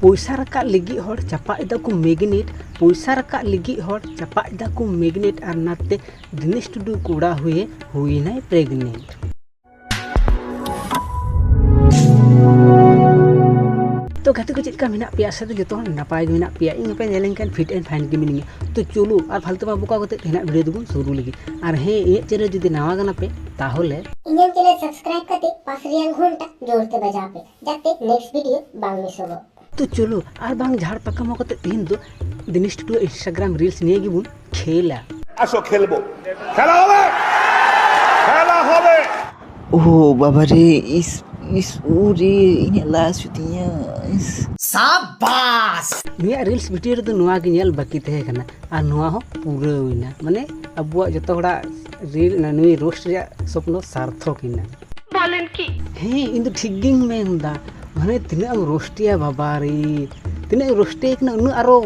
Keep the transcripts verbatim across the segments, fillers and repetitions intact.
ᱯᱚᱭᱥᱟ ᱨᱟᱠᱟᱵ ᱞᱟᱹᱜᱤᱫ ᱦᱚᱲ ᱪᱟᱯᱟᱜ ᱮᱫᱟ ᱠᱚ ᱢᱮᱜᱽᱱᱮᱴ, ᱯᱚᱭᱥᱟ ᱨᱟᱠᱟᱵ ᱞᱟᱹᱜᱤᱫ ᱦᱚᱲ ᱪᱟᱯᱟᱜ ᱮᱫᱟ ᱠᱚ ᱢᱮᱜᱽᱱᱮᱴ, ᱟᱨ ᱱᱟᱛᱮ ᱫᱤᱱᱮᱥ ᱴᱩᱰᱩ ᱠᱚᱲᱟ ᱦᱩᱭᱮ ᱦᱩᱭᱱᱟᱭ ᱯᱨᱮᱜᱱᱮᱱᱴ᱾ ᱛᱚ ᱜᱟᱛᱮ ᱠᱚ, ᱪᱮᱫ ᱞᱮᱠᱟ ᱢᱮᱱᱟᱜ ᱯᱮᱭᱟ? ᱟᱥᱟ ᱫᱚ ᱡᱚᱛᱚ ᱦᱚᱲ ᱱᱟᱯᱟᱭ ᱜᱮ ᱢᱮᱱᱟᱜ ᱯᱮᱭᱟ᱾ ᱤᱧ ᱦᱚᱸᱯᱮ ᱧᱮᱞᱤᱧ ᱠᱷᱟᱱ ᱯᱷᱤᱴ ᱮᱱᱰ ᱯᱷᱟᱭᱤᱱ ᱜᱮ ᱢᱤᱱᱟᱹᱧᱟ᱾ ᱛᱚ ᱪᱚᱞᱚ ᱟᱨ ᱯᱷᱟᱞᱛᱩ ᱵᱟᱝ ᱵᱚᱠᱟ ᱠᱟᱛᱮ ᱛᱮᱦᱮᱧᱟᱜ ᱵᱷᱤᱰᱤᱭᱳ ᱫᱚᱵᱚᱱ ᱥᱩᱨᱩ ᱞᱮᱜᱮ᱾ ᱟᱨ ᱦᱮᱸ, ᱤᱧᱟᱹᱜ ᱪᱮᱱᱮᱞ ᱡᱩᱫᱤ ᱱᱟᱣᱟ ᱠᱟᱱᱟ ᱯᱮ, ᱛᱟᱦᱚᱞᱮ ᱤᱧᱟᱹᱜ ᱪᱮᱱᱮᱞ ᱥᱟᱵᱥᱠᱨᱟᱭᱤᱵ ᱠᱟᱛᱮ ᱯᱟᱥ ᱨᱮᱭᱟᱜ ᱜᱷᱚᱱᱴᱟ ᱡᱳᱨ ᱛᱮ ᱵᱟᱡᱟᱣ ᱯᱮ, ᱡᱟᱛᱮ ᱱᱮᱠᱥᱴ ᱵᱷᱤᱰᱤᱭᱳ ᱵᱟᱝ ᱢᱤᱥᱚᱜᱚᱜ᱾ ᱛᱚ ᱪᱚᱞᱚ ᱟᱨ ᱵᱟᱝ ᱡᱷᱟᱲ ᱯᱟᱠᱟᱢᱚ ᱠᱟᱛᱮ ᱛᱮᱦᱮᱧ ᱫᱚ ᱫᱤᱱᱮᱥ ᱴᱩᱰᱩ ᱤᱱᱥᱴᱟᱜᱨᱟᱢ রিলস নিয়ে গিয়ে ᱵᱚᱱ ᱠᱷᱮᱞᱟ। আসো খেলবো, খেলা হবে, খেলা হবে। ᱳ ᱵᱟᱵᱟ ᱨᱮ, ᱤᱥ, ᱤᱥ, ᱳ ᱨᱮ, ᱤᱧᱟᱹᱜ ᱞᱟᱥ ᱦᱩᱭᱩᱜ ᱛᱤᱧᱟᱹ, ᱤᱥ᱾ ᱥᱟᱵᱟᱥ! ᱱᱩᱭᱟᱜ ᱨᱤᱞᱥ ᱵᱷᱤᱰᱤᱭᱳ ᱨᱮᱫᱚ ᱱᱚᱣᱟ ᱜᱮ ᱧᱮᱞ ᱵᱟᱹᱠᱤ ᱛᱟᱦᱮᱸ ᱠᱟᱱᱟ, ᱟᱨ ᱱᱚᱣᱟ ᱦᱚᱸ ᱯᱩᱨᱟᱹᱣ ᱮᱱᱟ᱾ ᱢᱟᱱᱮ ᱟᱵᱚᱣᱟᱜ ᱡᱚᱛᱚ ᱦᱚᱲᱟᱜ ᱨᱤᱞ, ᱱᱩᱭ ᱨᱳᱥᱴ ᱨᱮᱭᱟᱜ ᱥᱚᱯᱱᱚ ᱥᱟᱨᱛᱷᱚᱠ ᱮᱱᱟ᱾ ᱵᱚᱞᱮᱱ ᱠᱤ? ᱦᱮᱸ, ᱤᱧ ᱫᱚ ᱴᱷᱤᱠ ᱜᱤᱧ ᱢᱮᱱ ᱮᱫᱟ᱾ ᱢᱟᱱᱮ ᱛᱤᱱᱟᱹᱜ ᱮᱢ ᱨᱳᱥᱴᱮᱭᱟ ᱵᱟᱵᱟ ᱨᱮ, ᱛᱤᱱᱟᱹᱜ ᱮᱢ ᱨᱳᱥᱴᱮᱭ ᱠᱟᱱᱟ, ᱩᱱᱟᱹᱜ ᱟᱨᱚ,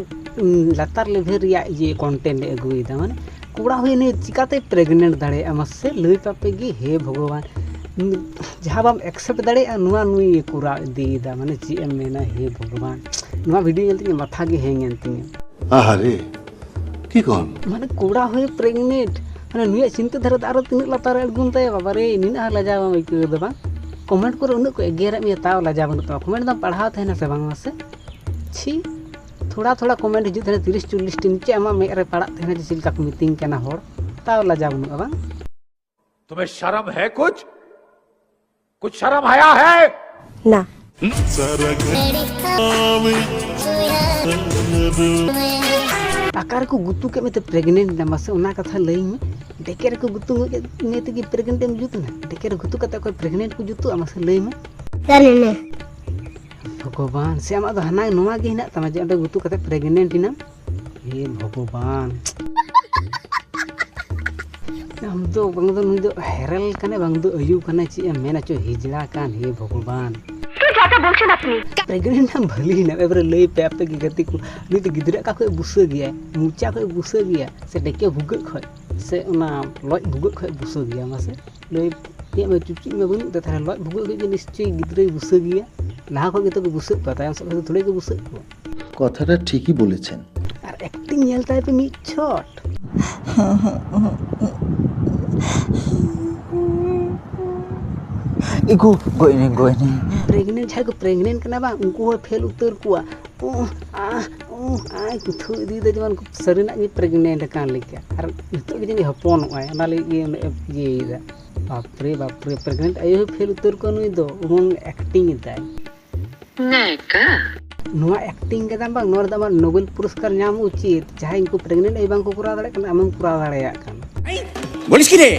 ᱩᱸ, ᱞᱟᱛᱟᱨ ᱞᱮᱵᱷᱮᱞ ᱨᱮᱭᱟᱜ ᱤᱭᱟᱹ ᱠᱚᱱᱴᱮᱱᱴ ᱮ ᱟᱹᱜᱩᱭᱮᱫᱟ᱾ ᱢᱟᱱᱮ ᱠᱚᱲᱟ ᱦᱩᱭ ᱱᱩᱭ ᱪᱤᱠᱟᱛᱮ ᱯᱨᱮᱜᱱᱮᱱᱴ ᱫᱟᱲᱮᱭᱟᱜᱼᱟ ᱢᱟᱥᱮ ᱞᱟᱹᱭ ᱛᱟᱯᱮ ᱜᱮ, ᱦᱮ ᱵᱷᱚᱜᱚᱵᱟᱱ᱾ ᱡᱟᱦᱟᱸ ᱵᱟᱢ ᱮᱠᱥᱮᱯᱴ ᱫᱟᱲᱮᱭᱟᱜᱼᱟ, ᱱᱚᱣᱟ ᱱᱩᱭ ᱠᱚᱨᱟᱣ ᱤᱫᱤᱭᱮᱫᱟ᱾ ᱢᱟᱱᱮ ᱪᱮᱫ ᱮᱢ ᱢᱮᱱᱟ, ᱦᱮ ᱵᱷᱚᱜᱚᱵᱟᱱ, ᱱᱚᱣᱟ ᱵᱷᱤᱰᱤᱭᱳ ᱧᱮᱞ ᱛᱮ ᱤᱧᱟᱹᱜ ᱢᱟᱛᱷᱟ ᱜᱮ ᱦᱮᱝ ᱮᱱ ᱛᱤᱧᱟᱹ᱾ ᱟᱦᱟᱨᱮ, ᱠᱤ ᱠᱚᱱ? ᱢᱟᱱᱮ ᱠᱚᱲᱟ ᱦᱩᱭ ᱯᱨᱮᱜᱱᱮᱱᱴ, ᱢᱟᱱᱮ ᱱᱩᱭᱟᱜ ᱪᱤᱱᱛᱟᱹ ᱫᱷᱟᱨᱟ ᱫᱚ ᱟᱨᱚ ᱛᱤᱱᱟᱹᱜ ᱞᱟᱛᱟᱨ ᱨᱮ ᱟᱬᱜᱚᱱ ᱛᱟᱭᱟ ᱵᱟᱵᱟ ᱨᱮ, ᱱᱤᱱᱟᱹᱜ ᱦᱚᱸ ᱞᱟᱡᱟᱣ ᱵᱟᱢ ᱟᱹᱭᱠᱟᱹᱣ ᱮᱫᱟ ᱵᱟᱝ? ᱠᱚᱢᱮᱱᱴ ᱠᱚᱨᱮ ᱩᱱᱟᱹᱜ ᱠᱚ ᱮᱜᱮᱨᱮᱫ ᱢᱮᱭᱟ, ᱛᱟᱣ ᱞᱟᱡᱟᱣ ᱵᱟᱹᱱᱩᱜ ᱛᱟᱢᱟ? ᱠᱚᱢᱮᱱᱴ ᱫᱚᱢ ᱯᱟᱲᱦᱟᱣ ᱛᱟᱦᱮᱱᱟ ᱥᱮ ᱵᱟᱝ ᱢᱟᱥᱮ? ᱪᱷᱤ, ᱛᱷᱚᱲᱟ ᱛᱷᱚᱲᱟ ᱠᱚᱢᱮᱱᱴ ᱦᱤᱡᱩᱜ ᱛᱟᱦᱮᱱᱟ, ᱛᱤᱨᱤᱥ ᱪᱚᱞᱞᱤᱥ ᱴᱤ, ᱱᱤᱪᱮ ᱟᱢᱟᱜ ᱢᱮᱫ ᱨᱮ ᱯᱟᱲᱟᱜ ᱛᱟᱦᱮᱱᱟ ᱡᱮ ᱪᱮᱫ ᱞᱮᱠᱟ ᱠᱚ ᱢᱤᱛᱤᱧ ᱠᱟᱱᱟ ᱦᱚᱲ, ᱛᱟᱣ ᱞᱟᱡᱟᱣ ᱵᱟᱹᱱᱩᱜᱼᱟ ᱵᱟᱝ? तुम्हें शर्म है कुछ? कुछ शर्म हया है? ना। ᱚᱠᱟ ᱨᱮᱠᱚ ᱜᱩᱛᱩ ᱠᱮᱫ ᱢᱮᱛᱮ ᱯᱨᱮᱜᱱᱮᱱᱴ ᱮᱱᱟ ᱢᱟᱥᱮ, ᱚᱱᱟ ᱠᱟᱛᱷᱟ ᱞᱟᱹᱭ ᱢᱮ᱾ ᱰᱮᱠᱮ ᱨᱮᱠᱚ ᱜᱩᱛᱩ ᱜᱚᱡ ᱠᱮᱫ ᱢᱮ ᱛᱮᱜᱮ ᱯᱨᱮᱜᱱᱮᱱᱴ ᱮᱢ ᱡᱩᱛ ᱮᱱᱟ? ᱰᱮᱠᱮ ᱨᱮ ᱜᱩᱛᱩ ᱠᱟᱛᱮ ᱚᱠᱚᱭ ᱯᱨᱮᱜᱱᱮᱱᱴ ᱠᱚ ᱡᱩᱛᱩᱜᱼᱟ ᱢᱟᱥᱮ ᱞᱟᱹᱭ ᱢᱮ᱾ ᱵᱷᱚᱜᱚᱵᱟᱱ, ᱥᱮ ᱟᱢᱟᱜ ᱫᱚ ᱦᱟᱱᱟ ᱱᱚᱣᱟ ᱜᱮ ᱦᱮᱱᱟᱜ ᱛᱟᱢᱟ ᱡᱮ ᱚᱸᱰᱮ ᱜᱩᱛᱩ ᱠᱟᱛᱮ ᱯᱨᱮᱜᱱᱮᱱᱴ ᱮᱱᱟᱢ? ᱦᱮ ᱵᱷᱚᱜᱚᱵᱟᱱ, ᱟᱢ ᱫᱚ ᱵᱟᱝ ᱫᱚ ᱱᱩᱭ ᱫᱚ ᱦᱮᱨᱮᱞ ᱠᱟᱱᱟᱭ, ᱵᱟᱝ ᱫᱚ ᱟᱹᱭᱩ ᱠᱟᱱᱟᱭ, ᱪᱮᱫ ᱮᱢ ᱢᱮᱱᱟ ᱪᱚ, ᱦᱤᱡᱲᱟ ᱠᱟᱱ, ᱦᱮ ᱵᱷᱚᱜᱚᱵᱟᱱ᱾ ᱛᱩ ᱡᱟᱫᱟ ᱵᱚᱞᱪᱷᱚ ᱱᱟ ᱛᱩᱢᱤ᱾ ᱯᱨᱮᱜᱱᱮᱱᱴ ᱱᱟᱢ ᱵᱷᱟᱹᱞᱤ ᱱᱟᱢ, ᱮᱵᱟᱨᱮ ᱞᱟᱹᱭ ᱯᱮ ᱟᱯᱮ ᱜᱮ ᱜᱟᱛᱮ ᱠᱚ, ᱱᱩᱭ ᱫᱚ ᱜᱤᱫᱽᱨᱟᱹ ᱚᱠᱟ ᱠᱷᱚᱡ ᱵᱩᱥᱟᱹ ᱜᱮᱭᱟᱭ, ᱢᱚᱪᱟ ᱠᱷᱚᱡ ᱵᱩᱥᱟᱹ ᱜᱮᱭᱟ, ᱥᱮ ᱰᱮᱠᱮ ᱵᱷᱩᱜᱟᱹᱜ ᱠᱷᱚᱡ, ᱥᱮ ᱚᱱᱟ ᱞᱚᱡ ᱵᱷᱩᱜᱟᱹᱜ ᱠᱷᱚᱡ ᱵᱩᱥᱟᱹ ᱜᱮᱭᱟ? ᱢᱟᱥᱮ ᱞᱟᱹᱭ ᱯᱮ, ᱢᱟ ᱪᱩᱪᱩᱡ ᱢᱟ ᱵᱟᱹᱱᱩᱜ ᱛᱟᱭ, ᱛᱟᱦᱞᱮ ᱞᱚᱡ ᱵᱷᱩᱜᱟᱹᱜ ᱠᱷᱚᱡ ᱜᱮ ᱱᱤᱥᱪᱚᱭ ᱜᱤᱫᱽᱨᱟᱹᱭ ᱵᱩᱥᱟᱹ ᱜᱮᱭᱟ᱾ ᱞᱟᱦᱟ ᱠᱷᱚᱱ ᱜᱮᱛᱚ ᱠᱚ ᱵᱩᱥᱟᱹᱜ ᱠᱚᱣᱟ, ᱛᱟᱭᱚᱢ ᱥᱮᱫ ᱠᱷᱚᱱ ᱫᱚ ᱛᱷᱚᱲᱤ ᱠᱚ ᱵᱩᱥᱟᱹᱜ ᱠᱚᱣᱟ᱾ কথাটা ঠিকই বলেছেন। ᱟᱨ ᱮᱠᱴᱤᱝ ᱧᱮᱞ ᱛᱟᱭ ᱯᱮ ᱢᱤᱫ ᱪᱷᱚᱴ᱾ ᱤᱜᱩ, ᱜᱚᱡ ᱮᱱᱟᱹᱧ, ᱜᱚᱡ ᱮᱱᱟᱹᱧ᱾ ᱯᱨᱮᱜᱱᱮᱱᱴ, ᱡᱟᱦᱟᱸᱭ ᱠᱚ ᱯᱨᱮᱜᱱᱮᱱᱴ ᱠᱟᱱᱟ ᱵᱟᱝ, ᱩᱱᱠᱩ ᱦᱚᱸ ᱯᱷᱮᱞ ᱩᱛᱟᱹᱨ ᱠᱚᱣᱟ᱾ ᱩᱸᱦ, ᱟᱦ, ᱩᱸᱦ, ᱟᱭ ᱠᱩᱛᱷᱩ ᱤᱫᱤᱭᱮᱫᱟ ᱡᱮᱢᱚᱱ ᱥᱟᱹᱨᱤᱱᱟᱜ ᱜᱮ ᱯᱨᱮᱜᱱᱮᱱᱴ ᱟᱠᱟᱱ ᱞᱮᱠᱟ᱾ ᱟᱨ ᱱᱤᱛᱚᱜ ᱜᱮ ᱡᱟᱹᱱᱤᱡ ᱦᱚᱯᱚᱱᱚᱜ ᱟᱭ, ᱚᱱᱟ ᱞᱟᱹᱜᱤᱫ ᱜᱮ ᱩᱱᱟᱹᱜ ᱮ ᱤᱭᱟᱹᱭᱮᱫᱟ᱾ ᱵᱟᱯᱨᱮ, ᱵᱟᱯᱨᱮ, ᱯᱨᱮᱜᱱᱮᱱᱴ ᱟᱭᱳ ᱦᱚᱸ ᱯᱷᱮᱞ ᱩᱛᱟᱹᱨ ᱠᱚᱣᱟ ᱱᱩᱭ ᱫᱚ, ᱮᱢᱚᱱ ᱮᱠᱴᱤᱝ ᱮᱫᱟᱭ᱾ ᱱᱮᱠᱟ᱾ ᱱᱚᱣᱟ ᱮᱠᱴᱤᱝ ᱠᱟᱫᱟᱢ ᱵᱟᱝ, ᱱᱚᱣᱟ ᱨᱮᱫᱚ ᱟᱢᱟᱜ ᱱᱳᱵᱮᱞ ᱯᱩᱨᱚᱥᱠᱟᱨ ᱧᱟᱢ ᱩᱪᱤᱛ᱾ ᱡᱟᱦᱟᱸᱭ ᱩᱱᱠᱩ ᱯᱨᱮᱜᱱᱮᱱᱴ ᱟᱭᱳ ᱵᱟᱝ ᱠᱚ ᱠᱚᱨᱟᱣ ᱫᱟᱲᱮᱭᱟᱜ ᱠᱟᱱᱟ, ᱟᱢᱮᱢ ᱠᱚᱨᱟᱣ ᱫᱟᱲᱮᱭᱟᱜ ᱠᱟᱱᱟ᱾ ᱵᱚᱞᱤᱥ ᱠᱤ ᱨᱮ?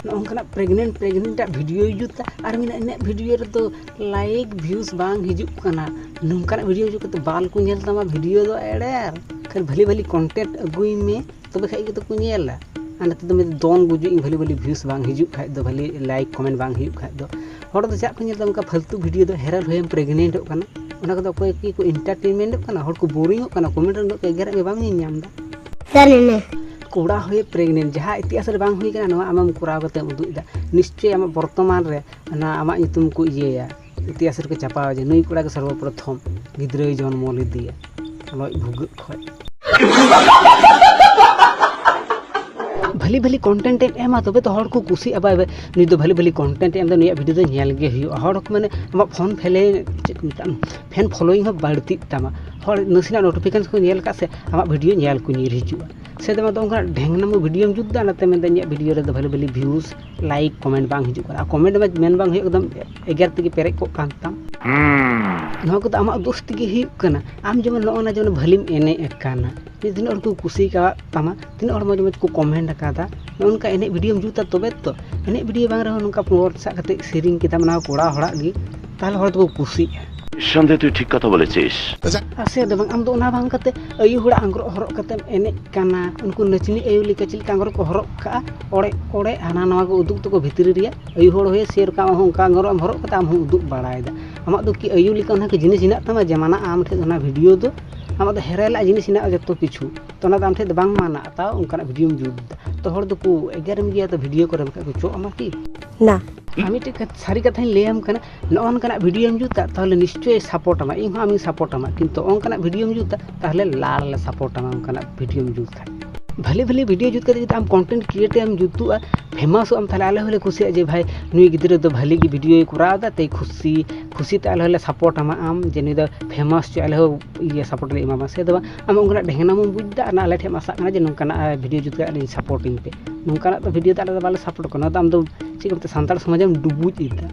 ᱱᱚᱜᱼᱚ ᱱᱚᱝᱠᱟᱱᱟᱜ ᱯᱨᱮᱜᱱᱮᱱᱴ, ᱯᱨᱮᱜᱱᱮᱱᱴ ᱟᱜ ᱵᱷᱤᱰᱤᱭᱳᱭ ᱡᱩᱛᱟ ᱟᱨ ᱢᱮᱱᱟ, ᱤᱧᱟᱹᱜ ᱵᱷᱤᱰᱤᱭᱳ ᱨᱮᱫᱚ ᱞᱟᱭᱤᱠ, ᱵᱷᱤᱭᱩᱥ ᱵᱟᱝ ᱦᱤᱡᱩᱜ ᱠᱟᱱᱟ᱾ ᱱᱚᱝᱠᱟᱱᱟᱜ ᱵᱷᱤᱰᱤᱭᱳ ᱦᱤᱡᱩᱜ ᱠᱟᱛᱮ ᱵᱟᱞ ᱠᱚ ᱧᱮᱞ ᱛᱟᱢᱟ, ᱵᱷᱤᱰᱤᱭᱳ ᱫᱚ ᱮᱲᱮᱨ᱾ ᱠᱷᱟᱹᱞᱤ ᱵᱷᱟᱞᱤ ᱵᱷᱟᱞᱤ ᱠᱚᱱᱴᱮᱱᱴ ᱟᱹᱜᱩᱭ ᱢᱮ, ᱛᱚᱵᱮ ᱠᱷᱟᱡ ᱜᱮᱛᱚ ᱠᱚ ᱧᱮᱞᱟ᱾ ᱟᱨ ᱱᱮᱛᱟᱨ ᱫᱚ ᱢᱤᱫ ᱫᱚᱱ ᱜᱩᱡᱩᱜ ᱤᱧ, ᱵᱷᱟᱞᱤ ᱵᱷᱟᱞᱤ ᱵᱷᱤᱭᱩᱥ ᱵᱟᱝ ᱦᱤᱡᱩᱜ ᱠᱷᱟᱡ ᱫᱚ, ᱵᱷᱟᱞᱤ ᱞᱟᱭᱤᱠ ᱠᱚᱢᱮᱱᱴ ᱵᱟᱝ ᱦᱤᱡᱩᱜ ᱠᱷᱟᱡ ᱫᱚ, ᱦᱚᱲ ᱫᱚ ᱪᱟᱜ ᱠᱚ ᱧᱮᱞ ᱛᱟᱢᱟ ᱚᱱᱠᱟ ᱯᱷᱟᱞᱛᱩ ᱵᱷᱤᱰᱤᱭᱳ ᱫᱚ᱾ ᱦᱮᱨᱮᱞ ᱦᱩᱭᱮᱢ ᱯᱨᱮᱜᱱᱮᱱᱴᱚᱜ ᱠᱟᱱᱟ, ᱚᱱᱟ ᱠᱚᱫᱚ ᱚᱠᱚᱭ ᱠᱤ ᱠᱚ ᱮᱱᱴᱟᱨᱴᱮᱱᱢᱮᱱᱴᱚᱜ ᱠᱟᱱᱟ, ᱦᱚᱲ ᱠᱚ ᱵᱳᱨᱤᱝᱚᱜ ᱠᱟᱱᱟ, ᱠᱚᱢᱮᱱᱴ ᱨᱮ ᱩᱱᱟᱹᱜ ᱠᱚ ᱮᱜᱮᱨᱮᱫ ᱢᱮ, ᱵᱟᱢ ᱧᱮᱞ ᱧᱟᱢ ᱮᱫᱟ᱾ ᱠᱚᱲᱟ ᱦᱩᱭᱮ ᱯᱨᱮᱜᱱᱮᱱᱴ, ᱡᱟᱦᱟᱸ ᱤᱛᱤᱦᱟᱥ ᱨᱮ ᱵᱟᱝ ᱦᱩᱭ ᱠᱟᱱᱟ, ᱱᱚᱣᱟ ᱟᱢᱮᱢ ᱠᱚᱨᱟᱣ ᱠᱟᱛᱮᱢ ᱩᱫᱩᱜ ᱮᱫᱟ᱾ ᱱᱤᱥᱪᱚᱭ ᱟᱢᱟᱜ ᱵᱚᱨᱛᱚᱢᱟᱱ ᱨᱮ ᱚᱱᱟ ᱟᱢᱟᱜ ᱧᱩᱛᱩᱢ ᱠᱚ ᱤᱭᱟᱹᱭᱟ, ᱤᱛᱤᱦᱟᱥ ᱨᱮᱠᱚ ᱪᱷᱟᱯᱟᱣᱟ ᱡᱮ ᱱᱩᱭ ᱠᱚᱲᱟ ᱜᱮ ᱥᱚᱨᱵᱚᱯᱨᱚᱛᱷᱚᱢ ᱜᱤᱫᱽᱨᱟᱹᱭ ᱡᱚᱱᱢᱚ ᱞᱮᱫᱮᱭᱟ ᱞᱚᱡ ᱵᱷᱩᱜᱟᱹᱜ ᱠᱷᱚᱡ᱾ ᱵᱷᱟᱞᱤ ᱵᱷᱟᱞᱤ ᱠᱚᱱᱴᱮᱱᱴ ᱮᱢ ᱮᱢᱟ, ᱛᱚᱵᱮ ᱛᱚ ᱦᱚᱲ ᱠᱚ ᱠᱩᱥᱤᱜᱼᱟ᱾ ᱵᱟᱭ ᱵᱟᱭ, ᱱᱩᱭ ᱫᱚ ᱵᱷᱟᱞᱤ ᱵᱷᱟᱞᱤ ᱠᱚᱱᱴᱮᱱᱴ ᱮ ᱮᱢ ᱮᱫᱟ, ᱱᱩᱭᱟᱜ ᱵᱷᱤᱰᱤᱭᱳ ᱫᱚ ᱧᱮᱞ ᱜᱮ ᱦᱩᱭᱩᱜᱼᱟ᱾ ᱦᱚᱲ ᱠᱚ ᱢᱟᱱᱮ ᱟᱢᱟᱜ ᱯᱷᱳᱱ ᱯᱷᱮᱞᱮ, ᱪᱮᱫ ᱠᱚ ᱢᱮᱛᱟᱜᱼᱟ, ᱯᱷᱮᱱ ᱯᱷᱚᱞᱳᱭᱤᱝ ᱦᱚᱸ ᱵᱟᱹᱲᱛᱤᱜ ᱛᱟᱢᱟ᱾ ᱦᱚᱲ ᱱᱟᱥᱮᱱᱟᱜ ᱱᱳᱴᱤᱯᱷᱤᱠᱮᱥᱚᱱ ᱠᱚ ᱧᱮᱞ ᱠᱟᱜ ᱥᱮ ᱟᱢᱟᱜ ᱵᱷᱤᱰᱤᱭᱳ ᱧᱮᱞ ᱠᱚ ᱧᱤᱨ ᱦᱤᱡᱩᱜᱼᱟ᱾ ᱥᱮ ᱫᱚ ᱚᱱᱠᱟᱱᱟᱜ ᱰᱷᱮᱝ ᱱᱟᱢᱩ ᱵᱷᱤᱰᱤᱭᱳᱢ ᱡᱩᱛ ᱮᱫᱟ, ᱚᱱᱟᱛᱮ ᱢᱮᱱᱫᱟ ᱤᱧᱟᱹᱜ ᱵᱷᱤᱰᱤᱭᱳ ᱨᱮᱫᱚ ᱵᱷᱟᱞᱤ ᱵᱷᱟᱞᱤ ᱵᱷᱤᱭᱩᱥ, ᱞᱟᱭᱤᱠ, ᱠᱚᱢᱮᱱᱴ ᱵᱟᱝ ᱦᱤᱡᱩᱜ ᱠᱟᱱᱟ᱾ ᱟᱨ ᱠᱚᱢᱮᱱᱴ ᱢᱟ ᱢᱮᱱ ᱵᱟᱝ ᱦᱩᱭᱩᱜ, ᱮᱠᱫᱚᱢ ᱮᱜᱮᱨ ᱛᱮᱜᱮ ᱯᱮᱨᱮᱡ ᱠᱚᱜ ᱠᱟᱱ ᱛᱟᱢ᱾ ᱱᱚᱣᱟ ᱠᱚᱫᱚ ᱟᱢᱟᱜ ᱫᱳᱥ ᱛᱮᱜᱮ ᱦᱩᱭᱩᱜ ᱠᱟᱱᱟ᱾ ᱟᱢ ᱡᱮᱢᱚᱱ ᱱᱚᱜᱼᱚ ᱱᱟ ᱡᱮᱢᱚᱱ ᱵᱷᱟᱹᱞᱤᱢ ᱮᱱᱮᱡ ᱟᱠᱟᱱᱟ, ᱢᱤᱫ ᱛᱤᱱᱟᱹᱜ ᱦᱚᱲ ᱠᱚ ᱠᱩᱥᱤ ᱟᱠᱟᱫ ᱛᱟᱢᱟ, ᱛᱤᱱᱟᱹᱜ ᱦᱚᱲ ᱢᱚᱡᱽ ᱢᱚᱡᱽ ᱠᱚ ᱠᱚᱢᱮᱱᱴ ᱟᱠᱟᱫᱟ, ᱱᱚᱜᱼᱚ ᱱᱚᱝᱠᱟ ᱮᱱᱮᱡ ᱵᱷᱤᱰᱤᱭᱳᱢ ᱡᱩᱛᱟ ᱛᱚᱵᱮ ᱛᱚ᱾ ᱮᱱᱮᱡ ᱵᱷᱤᱰᱤᱭᱳ ᱵᱟᱝ ᱨᱮᱦᱚᱸ ᱱᱚᱝᱠᱟ ᱯᱚᱨ ᱥᱟᱵ ᱠᱟᱛᱮ ᱥᱮᱨᱮᱧ ᱠᱮᱫᱟᱢ, ᱚᱱᱟ ᱦᱚᱸ ᱠᱚᱲᱟ ᱦᱚᱲᱟᱜ ᱜᱮ, ᱛᱟᱦᱚᱞᱮ ᱦᱚᱲ ᱫᱚᱠᱚ ᱠᱩᱥᱤᱜᱼᱟ᱾ নিঃসন্দেহে তুই ঠিক কথা বলেছিস। ᱟᱨ ᱥᱮ ᱫᱚ ᱵᱟᱝ, ᱟᱢ ᱫᱚ ᱚᱱᱟ ᱵᱟᱝ ᱠᱟᱛᱮ ᱟᱭᱩ ᱦᱚᱲᱟᱜ ᱟᱝᱨᱚᱵ ᱦᱚᱨᱚᱜ ᱠᱟᱛᱮᱢ ᱮᱱᱮᱡ ᱠᱟᱱᱟ, ᱩᱱᱠᱩ ᱱᱟᱪᱱᱤ ᱟᱭᱩ ᱞᱮᱠᱟ ᱪᱮᱫ ᱞᱮᱠᱟ ᱟᱝᱨᱚᱵ ᱠᱚ ᱦᱚᱨᱚᱜ ᱠᱟᱜᱼᱟ, ᱚᱲᱮᱡ ᱚᱲᱮᱡ ᱦᱟᱱᱟ ᱱᱟᱣᱟ ᱠᱚ ᱩᱫᱩᱜ ᱛᱟᱠᱚ ᱵᱷᱤᱛᱨᱤ ᱨᱮᱭᱟᱜ᱾ ᱟᱭᱩ ᱦᱚᱲ ᱦᱩᱭ ᱥᱮᱨᱚᱠᱚᱢ ᱟᱢ ᱦᱚᱸ ᱚᱱᱠᱟ ᱟᱝᱨᱚᱵ ᱮᱢ ᱦᱚᱨᱚᱜ ᱠᱟᱛᱮ ᱟᱢ ᱦᱚᱸ ᱩᱫᱩᱜ ᱵᱟᱲᱟᱭᱮᱫᱟ᱾ ᱟᱢᱟᱜ ᱫᱚ ᱠᱤ ᱟᱭᱩ ᱞᱮᱠᱟ ᱚᱱᱟ ᱠᱚ ᱡᱤᱱᱤᱥ ᱦᱮᱱᱟᱜ ᱛᱟᱢᱟ ᱡᱮ ᱢᱟᱱᱟ ᱟᱢ ᱴᱷᱮᱱ ᱚᱱᱟ ᱵᱷᱤᱰᱤᱭᱳ ᱫᱚ? ᱟᱢᱟᱜ ᱫᱚ ᱦᱮᱨᱮᱞᱟᱜ ᱡᱤᱱᱤᱥ ᱦᱮᱱᱟᱜᱼᱟ ᱡᱚᱛᱚ ᱠᱤᱪᱷᱩ, ᱛᱚ ᱚᱱᱟ ᱫᱚ ᱟᱢ ᱴᱷᱮᱱ ᱫᱚ ᱵᱟᱝ ᱢᱟᱱᱟᱜᱼᱟ, ᱛᱟᱣ ᱚᱱᱠᱟᱱᱟᱜ ᱵᱷᱤᱰᱤᱭᱳᱢ ᱡᱩᱛ ᱮᱫᱟ᱾ ᱛᱚ ᱦᱚᱲ ᱫᱚᱠᱚ ᱮᱜᱮᱨᱮᱢ ᱜᱮᱭᱟ, ᱛᱚ ᱵᱷᱤᱰᱤᱭᱳ ᱠᱚᱨᱮ ᱵᱟᱠᱷᱟᱡ ᱠᱚ ᱪᱚᱜ ᱟᱢᱟ ᱠᱤ? ᱱᱟ᱾ ᱟᱨ ᱢᱤᱫᱴᱮᱡ ᱠᱟᱛᱷᱟ, ᱥᱟᱹᱨᱤ ᱠᱟᱛᱷᱟᱧ ᱞᱟᱹᱭᱟᱢ ᱠᱟᱱᱟ, ᱱᱚᱜᱼᱚ ᱱᱚᱝᱠᱟᱱᱟᱜ ᱵᱷᱤᱰᱤᱭᱳᱢ ᱡᱩᱛᱟ, ᱛᱟᱦᱚᱞᱮ ᱱᱤᱥᱪᱚᱭ ᱥᱟᱯᱳᱨᱴ ᱟᱢᱟ, ᱤᱧ ᱦᱚᱸ ᱟᱢᱤᱧ ᱥᱟᱯᱳᱨᱴ ᱟᱢᱟ᱾ ᱠᱤᱱᱛᱩ ᱚᱱᱠᱟᱱᱟᱜ ᱵᱷᱤᱰᱤᱭᱳᱢ ᱡᱩᱛᱟ, ᱛᱟᱦᱚᱞᱮ ᱞᱟᱲ ᱞᱮ ᱥᱟᱯᱳᱨᱴ ᱟᱢᱟ, ᱚᱱᱠᱟᱱᱟᱜ ᱵᱷᱤᱰᱤᱭᱳᱢ ᱡᱩᱛ ᱠᱷᱟᱡ᱾ ᱵᱷᱟᱞᱤ ᱵᱷᱟᱞᱤ ᱵᱷᱤᱰᱤᱭᱳ ᱡᱩᱛ ᱠᱟᱛᱮ ᱡᱩᱫᱤ ᱟᱢ ᱠᱚᱱᱴᱮᱱᱴ ᱠᱨᱤᱭᱮᱴᱟᱨ ᱮᱢ ᱡᱩᱛᱩᱜᱼᱟ, ᱯᱷᱮᱢᱟᱥᱚᱜ ᱟᱢ, ᱛᱟᱦᱚᱞᱮ ᱟᱞᱮ ᱦᱚᱸᱞᱮ ᱠᱩᱥᱤᱭᱟᱜᱼᱟ ᱡᱮ ᱵᱷᱟᱭ, ᱱᱩᱭ ᱜᱤᱫᱽᱨᱟᱹ ᱫᱚ ᱵᱷᱟᱞᱤ ᱜᱮ ᱵᱷᱤᱰᱤᱭᱳᱭ ᱠᱚᱨᱟᱣ ᱮᱫᱟ, ᱛᱟᱭ ᱠᱷᱩᱥᱤ, ᱠᱷᱩᱥᱤ ᱛᱮ ᱟᱞᱮ ᱦᱚᱸᱞᱮ ᱥᱟᱯᱳᱨᱴ ᱟᱢᱟ ᱟᱢ, ᱡᱮ ᱱᱩᱭ ᱫᱚ ᱯᱷᱮᱢᱟᱥ ᱪᱚ, ᱟᱞᱮ ᱦᱚᱸ ᱤᱭᱟᱹ ᱥᱟᱯᱳᱨᱴ ᱞᱮ ᱮᱢᱟᱢᱟ᱾ ᱥᱮ ᱫᱚ ᱵᱟᱝ, ᱟᱢ ᱚᱱᱠᱟᱱᱟᱜ ᱰᱷᱮᱝᱱᱟᱢ ᱵᱩᱡᱽ ᱮᱫᱟ, ᱟᱨ ᱟᱞᱮ ᱴᱷᱮᱱ ᱮᱢ ᱟᱥᱟᱜ ᱠᱟᱱᱟ ᱡᱮ ᱱᱚᱝᱠᱟᱱᱟᱜ ᱵᱷᱤᱰᱤᱭᱳ ᱡᱩᱛ ᱠᱟᱛᱮ ᱟᱹᱞᱤᱧ ᱥᱟᱯᱳᱨᱴ ᱤᱧ ᱯᱮ᱾ ᱱᱚᱝᱠᱟᱱᱟᱜ ᱫᱚ ᱵᱷᱤᱰᱤᱭᱳ ᱫᱚ ᱟᱞᱮ ᱫᱚ ᱵᱟᱞᱮ ᱥᱟᱯᱳᱨᱴ ᱠᱚᱣᱟ᱾ ᱱᱚᱣᱟ ᱫᱚ ᱟᱢ ᱫᱚ ᱪᱮᱫ ᱠᱚ ᱢᱮᱛᱟᱜᱼᱟ, ᱥᱟᱱᱛᱟᱲ ᱥᱚᱢᱟᱡᱽ ᱮᱢ ᱰᱩᱵᱩᱡ ᱮᱫᱟ᱾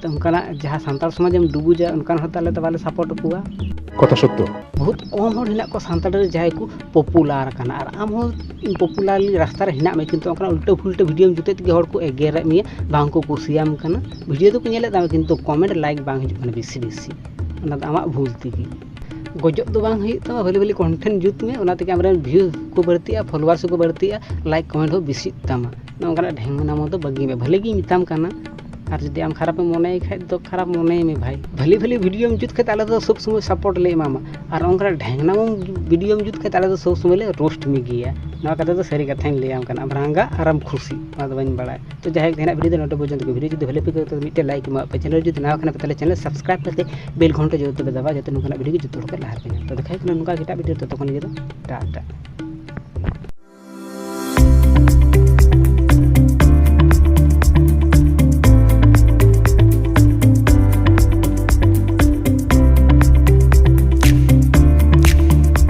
ᱛᱚ ᱚᱱᱠᱟᱱᱟᱜ ᱡᱟᱦᱟᱸ ᱥᱟᱱᱛᱟᱲ ᱥᱚᱢᱟᱡᱽ ᱮᱢ ᱰᱩᱵᱩᱡᱟ, ᱚᱱᱠᱟᱱ ᱦᱚᱲ ᱫᱚ ᱟᱞᱮ ᱫᱚ ᱵᱟᱞᱮ ᱥᱟᱯᱳᱨᱴ ᱠᱚᱣᱟ᱾ ᱠᱚᱛᱷᱟ ᱥᱚᱛᱛᱚ᱾ ᱵᱚᱦᱩᱛ ᱠᱚᱢ ᱦᱚᱲ ᱦᱮᱱᱟᱜ ᱠᱚᱣᱟ ᱥᱟᱱᱛᱟᱲ ᱨᱮ ᱡᱟᱦᱟᱸᱭ ᱠᱚ ᱯᱚᱯᱩᱞᱟᱨ ᱟᱠᱟᱱᱟ, ᱟᱨ ᱟᱢ ᱦᱚᱸ ᱯᱚᱯᱩᱞᱟᱨ ᱨᱟᱥᱛᱟ ᱨᱮ ᱦᱮᱱᱟᱜ ᱢᱮᱭᱟ, ᱠᱤᱱᱛᱩ ᱚᱱᱠᱟᱱᱟᱜ ᱩᱞᱴᱟᱹ ᱯᱷᱩᱞᱴᱟᱹ ᱵᱷᱤᱰᱤᱭᱳᱢ ᱡᱩᱛᱮᱫ ᱛᱮᱜᱮ ᱦᱚᱲ ᱠᱚ ᱮᱜᱮᱨᱮᱫ ᱢᱮᱭᱟ, ᱵᱟᱝ ᱠᱚ ᱠᱩᱥᱤᱭᱟᱢ ᱠᱟᱱᱟ᱾ ᱵᱷᱤᱰᱤᱭᱳ ᱫᱚᱠᱚ ᱧᱮᱞᱮᱫ ᱛᱟᱢᱟ, ᱠᱤᱱᱛᱩ ᱠᱚᱢᱮᱱᱴ ᱞᱟᱭᱤᱠ ᱵᱟᱝ ᱦᱤᱡᱩᱜ ᱠᱟᱱᱟ ᱵᱮᱥᱤ ᱵᱮᱥᱤ᱾ ᱚᱱᱟ ᱫᱚ ᱟᱢᱟᱜ ᱵᱷᱩᱞ ᱛᱮᱜᱮ᱾ ᱜᱚᱡᱚᱜ ᱫᱚ ᱵᱟᱝ ᱦᱩᱭᱩᱜ ᱛᱟᱢᱟ, ᱵᱷᱟᱞᱤ ᱵᱷᱟᱞᱤ ᱠᱚᱱᱴᱮᱱᱴ ᱡᱩᱛ ᱢᱮ, ᱚᱱᱟ ᱛᱮᱜᱮ ᱟᱢᱨᱮᱱ ᱵᱷᱤᱭᱩ ᱠᱚ ᱵᱟᱹᱲᱛᱤᱜᱼᱟ, ᱯᱷᱚᱞᱳᱣᱟᱨᱥ ᱠᱚ ᱵᱟᱹᱲᱛᱤᱜᱼᱟ, ᱞᱟᱭᱤᱠ ᱠᱚᱢᱮᱱᱴ ᱦᱚᱸ ᱵᱮᱥᱤᱜ ᱛᱟᱢᱟ᱾ ᱱᱚᱝᱠᱟᱱᱟᱜ ᱰᱷᱮᱝᱱᱟᱢᱚ ᱫᱚ ᱵᱟᱹᱜᱤ ᱢᱮ᱾ ᱵᱷᱟᱹᱞᱤ ᱜᱤᱧ ᱢᱮᱛᱟᱢ ᱠᱟᱱᱟ, ᱟᱨ ᱡᱩᱫᱤ ᱟᱢ ᱠᱷᱟᱨᱟᱯ ᱮᱢ ᱢᱚᱱᱮᱭ ᱠᱷᱟᱡ ᱫᱚ ᱠᱷᱟᱨᱟᱯ ᱢᱚᱱᱮᱭ ᱢᱮ ᱵᱷᱟᱭ᱾ ᱵᱷᱟᱹᱞᱤ ᱵᱷᱟᱹᱞᱤ ᱵᱷᱤᱰᱤᱭᱳᱢ ᱡᱩᱛ ᱠᱷᱟᱡ ᱟᱞᱮ ᱫᱚ ᱥᱚᱵ ᱥᱚᱢᱚᱭ ᱥᱟᱯᱳᱨᱴ ᱞᱮ ᱮᱢᱟᱢᱟ, ᱟᱨ ᱚᱱᱠᱟᱱᱟᱜ ᱰᱷᱮᱝᱱᱟᱢᱚ ᱵᱷᱤᱰᱤᱭᱳᱢ ᱡᱩᱛ ᱠᱷᱟᱡ ᱟᱞᱮ ᱫᱚ ᱥᱚᱵ ᱥᱚᱢᱚᱭ ᱞᱮ ᱨᱳᱥᱴ ᱢᱮ ᱜᱮᱭᱟ᱾ ᱱᱚᱣᱟ ᱠᱟᱛᱷᱟ ᱫᱚ ᱥᱟᱹᱨᱤ ᱠᱟᱛᱷᱟᱧ ᱞᱟᱹᱭᱟᱢ ᱠᱟᱱᱟ, ᱟᱢ ᱨᱟᱸᱜᱟ ᱟᱨ ᱟᱢ ᱠᱷᱩᱥᱤ, ᱚᱱᱟ ᱫᱚ ᱵᱟᱹᱧ ᱵᱟᱲᱟᱭᱟ᱾ ᱛᱚ ᱡᱟᱭᱦᱳᱠ, ᱛᱮᱦᱮᱧᱟᱜ ᱵᱷᱤᱰᱤᱭᱳ ᱫᱚ ᱱᱚᱰᱮ ᱯᱚᱨᱡᱚᱱᱛᱚ ᱜᱮ᱾ ᱵᱷᱤᱰᱤᱭᱳ ᱡᱩᱫᱤ ᱵᱷᱟᱹᱞᱤ ᱯᱮ ᱟᱹᱭᱠᱟᱹᱣ ᱠᱷᱟᱡ ᱢᱤᱫᱴᱮᱱ ᱞᱟᱭᱤᱠ ᱮᱢᱟᱣᱟᱜ ᱯᱮ, ᱪᱮᱱᱮᱞ ᱡᱩᱫᱤ ᱱᱟᱣᱟ ᱠᱷᱟᱱ ᱯᱮ ᱛᱟᱦᱚᱞᱮ ᱪᱮᱱᱮᱞ ᱥᱟᱵᱥᱠᱨᱟᱭᱤᱵ ᱠᱟᱛᱮ ᱵᱮᱞ ᱜᱷᱚᱱᱴᱟ ᱡᱚᱛᱚ ᱯᱮ ᱫᱟᱵᱟᱣᱟ, ᱡᱟᱛᱮ ᱱᱚᱝᱠᱟᱱᱟᱜ ᱵᱷᱤᱰᱤᱭᱳ ᱜᱮ ᱡᱚᱛᱚ ᱦᱚᱲ ᱠᱷᱚᱱ ᱞᱟᱦᱟ ᱨᱮᱯᱮ ᱧᱟᱢ᱾ ᱛᱚ ᱫᱮᱠᱷᱟ ᱦᱩᱭᱩᱜ ᱠᱟᱱᱟ ᱱᱚᱝᱠᱟ ᱮᱴᱟᱜ ᱵᱷᱤᱰᱤᱭᱳ, ᱛᱚᱛᱚᱠᱷᱚᱱ ᱞᱟᱹᱜᱤᱫ ᱫᱚ ᱴᱟᱴᱟ᱾